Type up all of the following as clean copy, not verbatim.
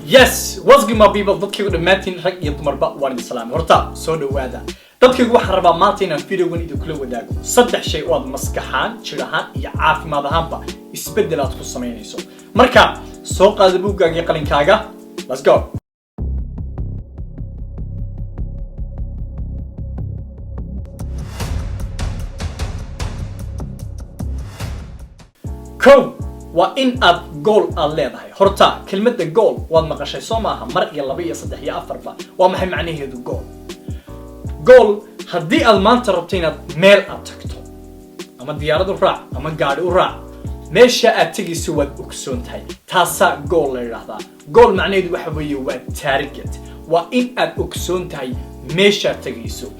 Yes, what's good, my people? Dadkaygu dhammaantiin, rag iyo dumarba, waan idin salaamay. Horta soo dhawaada, dadkaygu. Waxaan rabaa maanta inaan videogan idinkula wadaago saddex shay oo aad maskaxaan, jir ahaan iyo caafimaad ahaanba isbeddel aad ku samaynayso. Marka soo qaada buuggaaga iyo qalinkaaga. Let's go. Kow, waa in aad goal aad leedahay. Horta kelmadda goal waad maqashay, soo maaha? Mar iyo laba iyo saddex iyo afarba. Waa maxay macnaheedu goal? Goal, haddii aad maanta rabto inaad meel aad tagto, ama diyaarad u raac ama gaadhi u raac, meesha aad tegayso waad ogsoon tahay. Taasaa goal la yidhaahdaa. Goal macnaheedu waxa weeye waa target, waa in aad ogsoon tahay meeshaad tegayso.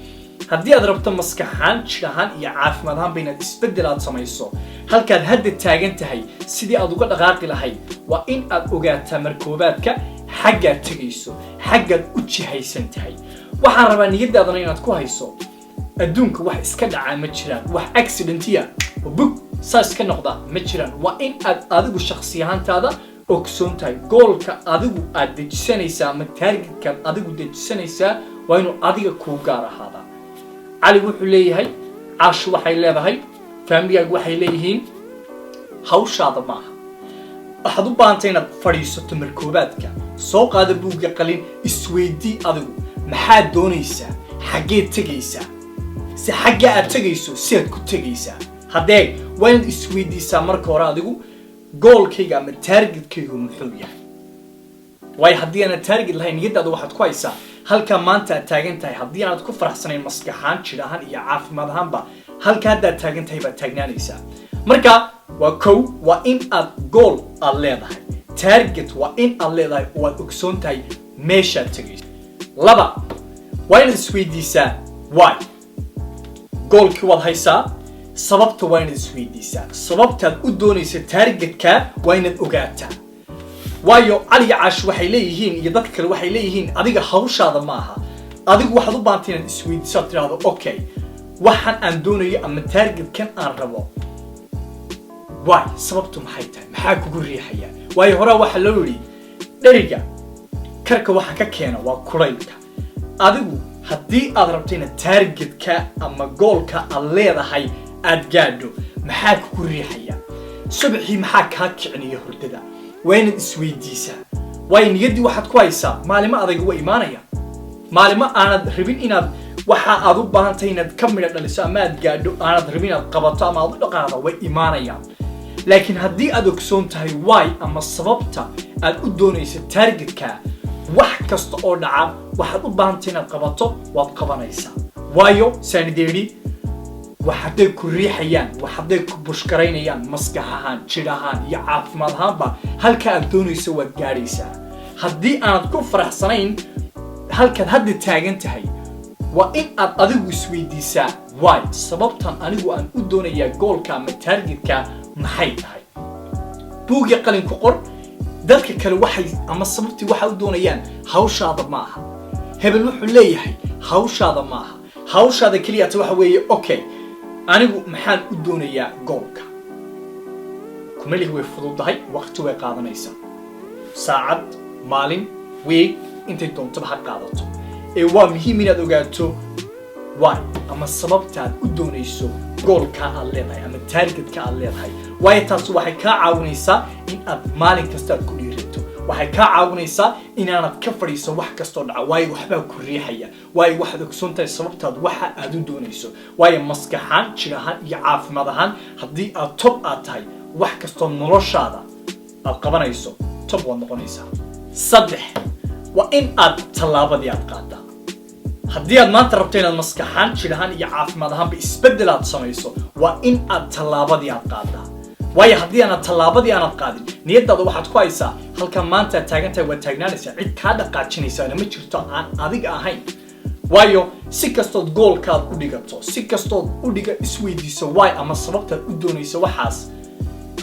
Haddii aad rabto maskaxaan, jir ahaan iyo caafimaad ahaanba inaad isbeddel aad samayso, halkaad hadda taagan tahay sidii aad uga dhaqaaqi lahayd, waa in aad ogaataa markoobaadka xaggaad tegayso, xaggaad u jihaysan tahay. Waxaan rabaa niyadaadana inaad ku hayso, adduunka wax iska dhacaa ma jiraan. Wax accident-iya oo bug saa iska noqda ma jiraan. Waa in aad adigu shakhsi ahaantaada ogsoon tahay goalka adigu aad dejisanaysaa ama targetkaad adigu dejisanaysaa. Waa inuu adiga kuu gaar ahaadaa. Cali wuxuu leeyahay, Caashu waxay leedahay, familygaagu waxay leeyihiin, hawshaada maaha. Waxaad u baahantay inaad fadhiisato markoobaadka, soo qaada buugga, qalin, isweydii adigu: maxaad doonaysaa? Xaggeed tegaysaa? Si xagga aad tegayso si aad ku tegaysaa? Haddee waa inaad isweydiisaa marka hore adigu: goalkayga ama targetkaygu muxuu yahay? Waayo, haddii aanad target lahayn, niyadaada waxaad ku haysaa halkaa maanta aad taagan tahay. Haddii aanad ku faraxsanayn maskaxaan, jir ahaan iyo caafimaad ahaanba halka haddaad taagan tahay baad taagnaanaysaa. Marka waa kow, waa in aad goal aad leedahay, target waa in aad leedahay oo aad ogsoon tahay meeshaad tegayso. Laba, waa inaad isweydiisaa why. Goalkii waad haysaa, sababta waa inaad isweydiisaa. Sababtaad u doonaysa targetka waa inaad ogaataa. Waayo, Cali iyo Caash waxay leeyihiin iyo dadka kale waxay leeyihiin, adiga hawshaada ma aha. Adigu waxaad u baahantay inaad isweydiiso, aad tidhaahdo: okay, waxan aan doonayo ama targetkan aan rabo, why? Sababtu maxay tahay? Maxaa kugu riixaya? Waayo, horaa waxaa loo yidhi: dheriga karka waxa ka keena waa kulaylka. Adigu haddii aad rabto inaad targetka ama goalka aad leedahay aad gaadho, maxaa kugu riixaya subaxii? Maxaa kaa kicinaya hurdada? Waa inaad isweydiisaa. Waayo, niyaddii waxaad ku haysaa maalimo adag waa imaanaya, maalimo aanad rabin inaad waxa aad u baahantahay inaad ka midho dhaliso ama aad gaadho, aanad rabin inaad qabato ama aad u dhaqaaqdo, way imaanayaan. Laakiin haddii aad ogsoon tahay why ama sababta aad u doonayso targetka, wax kasta oo dhaca waxaad u baahantay inaad qabato, waad qabanaysaa. Waayo, saanideedhi, wax hadday ku riixayaan, wax hadday ku push garaynayaan, maskax ahaan, jir ahaan iyo caafimaad ahaanba halka aad doonayso waad gaadhaysaa. Haddii aanad ku faraxsanayn halkaad hadda taagan tahay, waa in aad adigu isweydiisaa why. Sababtan anigu aan u doonayaa goalka ama targetka maxay tahay? Buugii, qalin ku qor. Dadka kale waxay ama sababtii waxay u doonayaan hawshaada ma aha. Hebel wuxuu leeyahay, hawshaada ma aha. Hawshaada keliyata waxa weeye: okay, anigu maxaan u doonayaa goalka? Kumalihi way fududahay, waqti way qaadanaysaa, saacad, maalin, week, intay doontaba ha qaadato. Ee waa muhiim inaad ogaato why ama sababta aad u doonayso goalka aad leedahay ama targetka aad leedahay. Waayo, taas waxay kaa caawinaysaa in aad maalin kasta aad ku dhiirato. Waxay kaa caawinaysaa inaanad ka fadhiiso wax kastoo dhaca. Waayo, waxbaa ku riixaya. Waayo, waxaad ogsoon tahay sababtaad waxa aad u doonayso. Waayo, maskaxaan, jir ahaan iyo caafimaad ahaan haddii aad top aad tahay, wax kastoo noloshaada aad qabanayso top waad noqonaysaa. Saddex, waa in aad tallaabadii aad qaadaa. Haddii aad maanta rabto inaad maskaxaan, jir ahaan iyo caafimaad ahaanba isbeddel aad samayso, waa in aad tallaabadii aad qaadaa. Waayo, haddii aanad tallaabadii aanad qaadin, niyadaada waxaad ku haysaa halkaa maanta aad taagan tahay, waad taagnaanaysaa. Cid kaa dhaqaajinaysaana ma jirto aan adiga ahayn. Waayo, si kastood goalkaad u dhigato, si kastood u dhiga, isweydiiso why ama sababtaad u doonayso waxaas,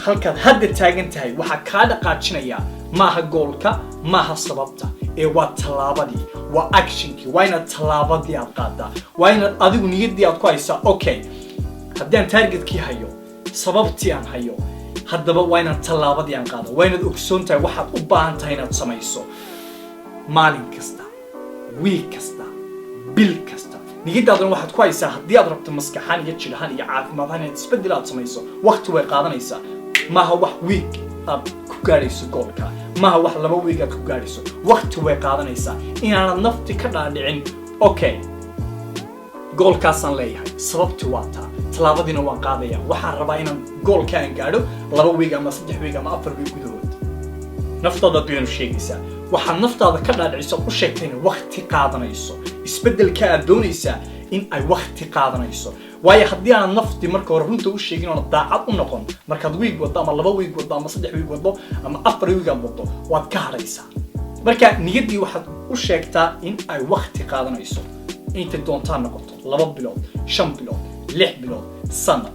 halkaad hadda taagan tahay waxaa kaa dhaqaajinaya maaha goalka, maaha sababta, ee waa tallaabadii, waa actionkii. Waa inaad tallaabadii aad qaadaa. Waa inaad adigu niyaddii aad ku haysaa: okay, haddii aan targetkii hayo, sababtii aan hayo, haddaba waa inaad tallaabadii aan qaada. Waa inaad ogsoon tahay waxaad u baahan tahay inaad samayso. Maalin kasta, wiig kasta, bil kasta niyadaadana waxaad ku haysaa, haddii aad rabto maskaxaan iyo jidhahaan iyo caafimaad ahaan inaad isbeddel aad samayso, waqti way qaadanaysaa. Maaha wax wiig aad ku gaadhayso goalka, maaha wax 2 wiig aad ku gaadhayso, waqti way qaadanaysaa. Inaanad nafti ka dhaadhicin, "Okay, goalkaasaan leeyahay, sababti waa taa, tallaabadiina waan qaadaya, waxaan rabaa inaan goalka aan gaadho 2 wiig ama 3 wiig ama 4 wiig gudahood." Naftaada baynu sheegaysaa. Waxaad naftaada ka dhaadhiciso, u sheegtay inay waqti qaadanayso isbeddelka aad doonaysaa, in ay waqti qaadanayso. Waayo, haddii aanad nafti marka hore runta u sheegin oona daacad u noqon, markaad wiig waddo ama 2 wiig waddo ama 3 wiig waddo ama 4 wiig aad waddo, waad ka hadhaysaa. Marka niyaddii waxaad u sheegtaa in ay waqti qaadanayso, intay doontaa noqoto, 2 bilood, 5 bilood, 6 bilood, sanad.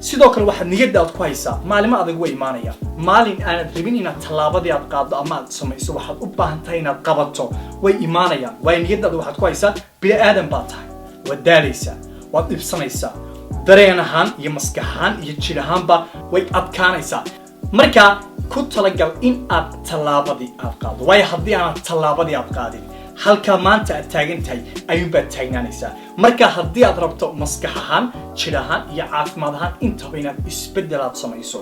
Sidoo kale waxaad niyadda aad ku haysaa, maalimo adag way imaanayaan, maalin aanad rabin inaad tallaabadii aad qaaddo ama aad samayso waxaad u baahan tahay inaad qabato way imaanayaan. Waayo, niyaddaada waxaad ku haysaa, bini aadan baad tahay, waad daalaysaa, waad dhibsanaysaa, dareen ahaan iyo maskax ahaan iyo jir ahaanba way adkaanaysaa. Marka ku talagal in aad tallaabadii aad qaaddo. Waayo, haddii aanad tallaabadii aad qaadin, halkaa maanta aad taagan tahay ayuunbaad taagnaanaysaa. Marka haddii aad rabto maskax ahaan, jir ahaan iyo caafimaad ahaan intaba inaad isbeddel aad samayso,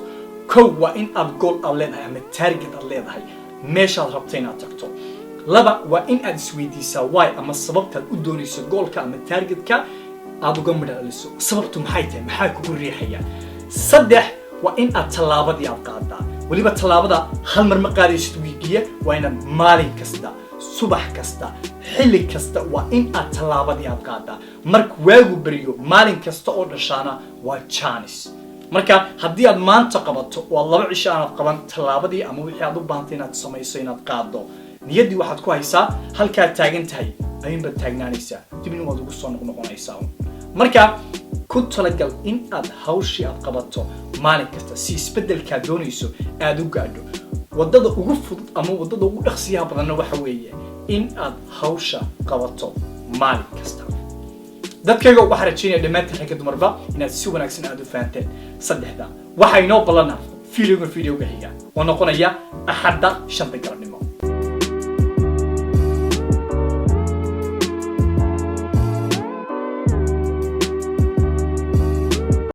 kow, waa in aad goal aad leedahay ama target aad leedahay, meeshaad rabto inaad tagto. Laba, waa in aad isweydiisaa why ama sababtaad u doonayso goalka ama targetka aad uga midha dhaliso. Sababtu maxay tahay? Maxaa kugu riixaya? Saddex, waa in aad tallaabadii aad qaadaa. Weliba tallaabada hal mar ma qaadaysid wiigiya, waa inaad maalin kasta, subax kasta, xilli kasta waa in aad tallaabadii aad qaadaa. Marka waagu beriyo, maalin kasta oo dhashaana waa chance. Marka haddii aad maanta qabato oo aad 2 cisho aanaad qaban tallaabadii ama wixii aad u baahantay inaad samayso inaad qaaddo, niyaddii waxaad ku haysaa halkaad taagan tahay ayuunbaad taagnaanaysaa, dibna waad ugu soo noqnoqonaysaa. Marka ku talagal in aad hawshii aad qabato maalin kasta si isbeddelkaad doonayso aad u gaadho. Waddada ugu fudud ama waddada ugu dhaqsiyaha badanna waxa weeye in aad hawsha qabato maalin kasta. Dadkayga, waxaan rajaynaya dhammaantiin, ragga dumarba, inaad si wanaagsan aad u fahanteen saddexda. Waxaa inoo ballana videoga xiga oo noqonaya Axadda 5-ta galabnimo.